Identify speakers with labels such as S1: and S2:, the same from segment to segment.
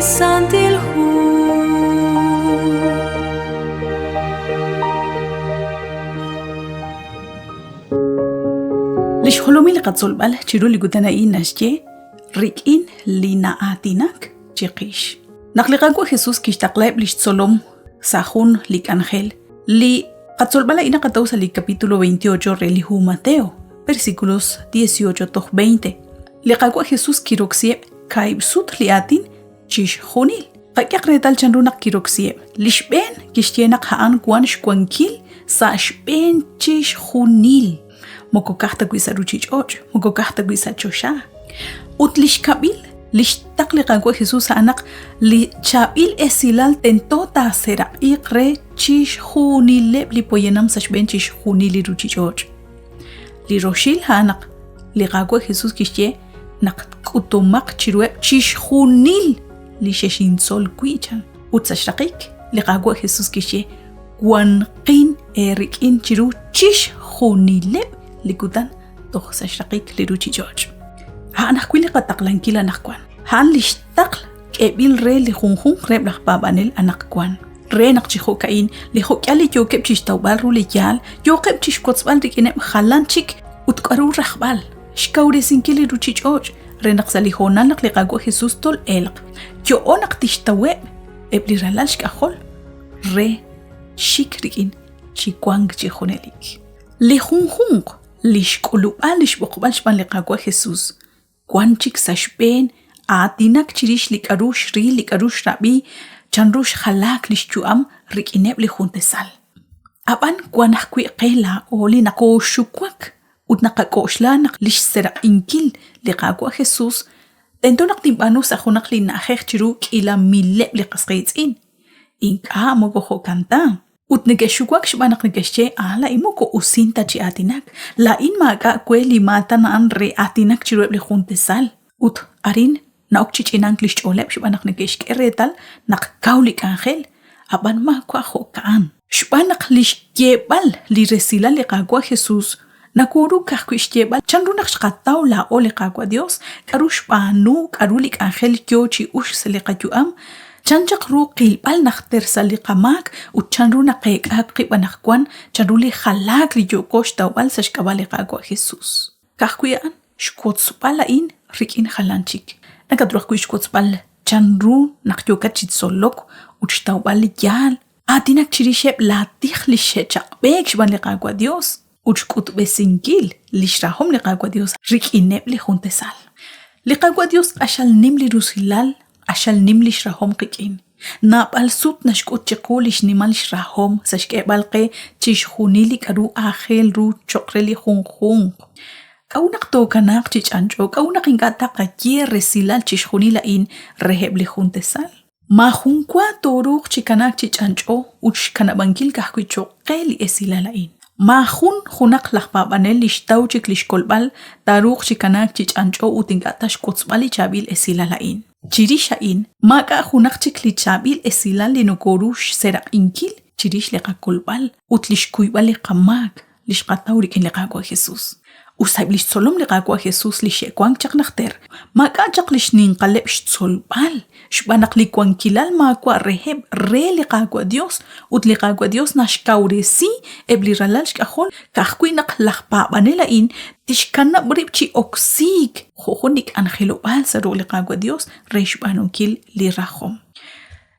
S1: Santil Hu.
S2: Li xjolomil li qatzolb'al chiru li kutan a'in naxye rik'in li na'aatinak chiqix. Naq li Qaawa' Jesús kixtaqlaheb' li xtzolom sa' jun li k'anjel, li qatzolb'al a'in naqataw sa' li capítulo 28 re li hu Mateo, versículos 18 toj 20. Li Qaawa' Jesús kiroksiheb' kaahib' sut li aatin chixjunil. Qak'ehaq reetal chanru naq kiroksiheb'. Li xb'een kixye naq a'an wank xwankil sa' xb'een chixjunil. Moko ka'aj ta wi' sa' ruuchich'och', moko ka'aj ta wi' sa' choxa. Ut li xkab'il, li xtaql li Qaawa' Jesús a'an naq li chaab'il esilal tento taaseeraq'iiq re chixjunileb' li poyanam sa' xb'een chixjunil li ruuchich'och'. Li roxil a'an naq li Qaawa' Jesús kixye naq k'utumaq chiruheb' chixjunil li xexintzol wi' chan. Ut sa' xraqik, li Qaawa' Jesús kixye wanqin eerik'in chiru chixjunileb' li kutan toj sa' xraqik li ruuchich'och'. A'an ajwi' li qataqlankil anaqwan. A'an li xtaql k'eb'il re li junjunq reheb' laj paab'anel anaqwan. Re naq chi jo'ka'in li jo'k'ihal li yookeb' chi xtawb'al ru li yaal yooqeb' chi xwotzb'al rik'ineb' jalan chik ut k'aru rajb'al xkawresinkil li ruuchich'och' re naq sa' li hoonal naq li Qaawa' Jesús tol'elq, yo'o naq tixtaweb' eb' li ralal xk'ajol re xik rik'in chi wank chi junelik. Li junjunq li xk'ulub'a li xb'oqb'al xb'aan li Qaawa' Jesús wan chik sa' xb'een aatinak chirix li k'aru xril, li k'aru xrab'i, chanru xjalaak li xyu'am rik'ineb' li juntesal. Ab'an wan ajwi' qe laa'o li nokooxuwak ut naqak'oxla naq li xseraq'inkil li Qaawa' Jesús tento naq tinb'aanu sa' junaq li na'ajej chiru k'iila mileb' li qas qiitz'in. Ink'a' moko jo'kan ta. Ut neke'xuwak xb'aan naq neke'xye, Ah, laa'in moko usin ta chi aatinak. Laa'in maak'a' we li maatan a'an re aatinak chiruheb' li jun tesal. Ut arin na'ok chi ch'inank li xch'ooleb' xb'aan naq neke'xk'e reetal naq kaw li k'anjel, ab'an maawa' jo'ka'an. Xb'aan naq li xyeeb'al li resilal li Qaawa' Jesús Nakoru ka'ajwi' xyeeb'al chanru naq xqataw laa'o li Qaawa' Dios, k'a'ru xb'aanu, k'a'ru li k'anjel yoo chi uxk sa' li qayu'am, chan chaq ru qilb'al najter sa' li qamaak ut chanru naqeek'a qib' anaqwan, chanru li jalaak li yooko xtawb'al sa' xk'ab'a' li Qaawa' Jesus. Ka'ajwi' a'an, xwotzb'al a'in rik'in jalan chik. Nakatru ajwi' xwotzb'al chanru naq yookat chi tzolok ut xtawb'al li yaal Aatinak chirixeb' laatij li xe'chaq'b'eek xb'aan li Qaawa' Dios ut xk'utb'esinkil lix rahom li Qaawa' Dios rik'ineb' li jun tesal. Li Qaawa' Dios q'axal nim li rusilal, q'axal nim lix rahom qik'in. Naab'al sut naxk'ut chiqu li xnimal xrahom sa' xk'eeb'al qe chixjunil li k'a'ru aajel ru choq' re li junjunq. K'a'ut naq tookanaaq chi ch'anch'o? K'a'ut naq ink'a' taqaye resilal chixjunil a'in reheb' li jun tesal? Maajunwa tooruuq chi kanaak chi ch'anch'o ut xkanab'ankil ka'ajwi' cho'q qe li esilal a'in. Maajun junaq laj paab'anel li xtaw chik li xkolb'al taaruuq chi kanaak chi ch'anch'o ut ink'a' ta xwotzb'al li chaab'il esilal a'in. Chirix a'in, maak'a' junaq chik li chaab'il esilal li nokooru xseeraq'inkil chirix li qakolb'al ut li xkuyb'al li qamaak li xqataw rik'in li Qaawa' Jesús. Us eb' li xtzolom li Qaawa' Jesús li xe'wank chaq najter, maak'a' chaq li xninqaleb' xtzolb'al, xb'aan naq li wankilal maawa' reheb' re li Qaawa' Dios, ut li Qaawa' Dios naxkawresi eb' li ralal xk'ajol ka'ajwi' naq laj paab'anel a'in tixkanab' rib' chi oksiik jo' jun li k'anjelob'aal sa' ruq' li Qaawa' Dios re xb'aanunkil li rajom.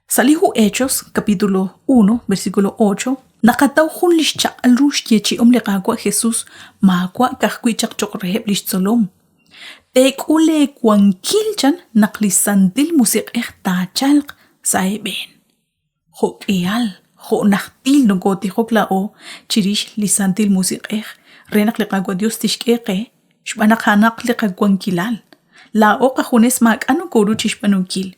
S2: Sa' li hu Hechos, capítulo 1, versículo 8, naqataw jun li xchaq'al ru xyeechi'om li Qaawa' Jesus maawa' ka'ajwi' chaq cho'q reheb' li xtzolom. Teek'ul eewankil chan naq li Santil Musiq'ej taachalq sa' eeb'een. Jo' k'ihal, jo' najtil nokootijok laa'o chirix li Santil Musiq'ej re naq li Qaawa' Dios tixk'e qe, xb'aan naq a'anaq li qawankilal. Laa'o qajunes maak'a' nokooru chixb'aanunkil.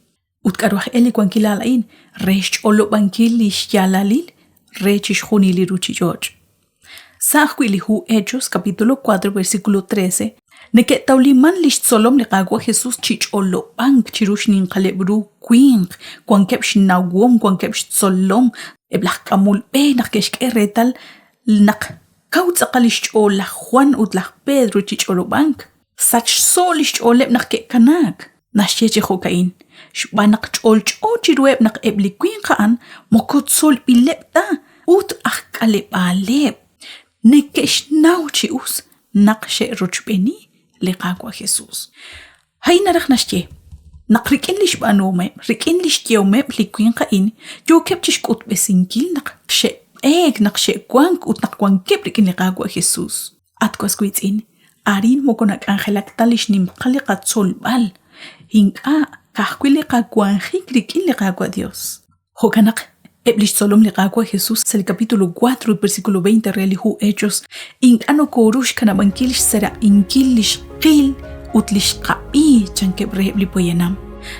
S2: Ut k'aru aj e li wankilal a'in re xch'olob'ankil li xyaalalil re chixjunil li ruuchich'och'? Sa' ajwi' li hu Hechos capítulo 4 versículo 13 neke'tawliman li xtzolom li Qaawa' Jesús chi ch'olob'ank chiru xninqaleb' ru winq, wankeb' xnawom, wankeb' xtzolom, eb' laj k'amol b'e naq ke'xk'e reetal naq kaw tz'aqal li xch'ool laj Juan ut laj Pedro chi ch'olob'ank. Sachso li xch'ooleb' naq ke'kanaak. Naxye chi jo'ka'in, xb'aan naq ch'olch'o chiruheb' naq eb' li winq a'an moko tzolb'ileb' ta ut aj k'aleb'aaleb'. Neke'xnaw chi us naq xe'rochb'eeni li Qaawa' Jesús. A'in naraj naxye, naq rik'in li xb'aanuhomeb', rik'in li xyehomeb' li winq a'in, yookeb' chi xk'utb'esinkil naq xe'b'eek, naq xe'wank ut naq wankeb' rik'in li Qaawa' Jesús. At was wiitz'in, arin moko nak'anjelak ta li xnimqal li qatzolb'al, ink'a' ka'ajwi' li qawanjik rik'in li Qaawa' Dios. Jo'kan naq eb' li xtzolom li Qaawa' Jesús sa' li capítulo 4 ut versículo 20 re li hu Hechos ink'a' nokooru xkanab'ankil xseraq'inkil li xqil ut li xqab'i chankeb' reheb' li poyanam.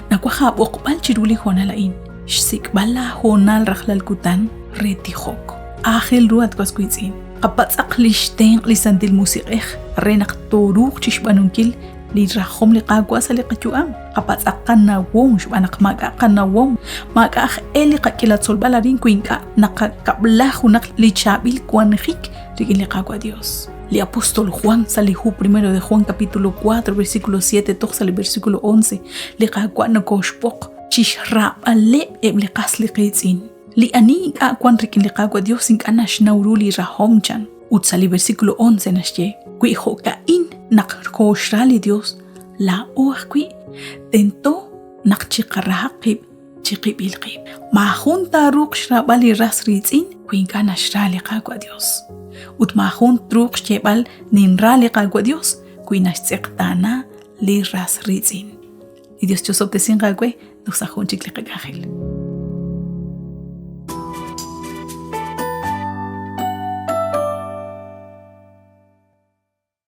S2: Nawaj aab'oqb'al chiru li hoonal a'in, xsik'b'al laahoonal rajlal kutan re tijok. Aajel ru at was wiitz'in, qapatz'aq li xtenq' li Santil Musiq'ej re naq tooruuq chi xb'aanunkil li rajom li Qaawa' sa' li qayu'am. Qapatz'aq qanawom xb'aan naq maak'a' qanawom, maak'a' aj e li qak'ila tzolb'al arin wi ink'a' naqakab'la junaq li chaab'il wanjik rik'in li Qaawa' Dios. Li apóstol Juan sa' li hu primero de Juan capítulo 4 versículo 7 toj sa' li versículo 11 li Qaawa' nokooxb'oq chixraab'aleb' eb' li qas li qiitz'in. Li ani ink'a' wank rik'in li Qaawa' Dios ink'a' naxnaw ru li rajom chan. Ut sa' li versículo 11 naxye, Wi jo'ka'in naq kooxra li Dios, laa'o ajwi' tento naq chiqarahaq qib' chiqib'il qib'. Maajun taaruuq xraab'al li ras riitz'in wi ink'a' naxra li Qaawa' Dios. Ut maajun truuq xyeeb'al ninra li Qaawa' Dios wi naxtz'eqtaana li ras riitz'in. Li Dios chosob'tesinq aawe toj sa' jun chik li qak'anjel.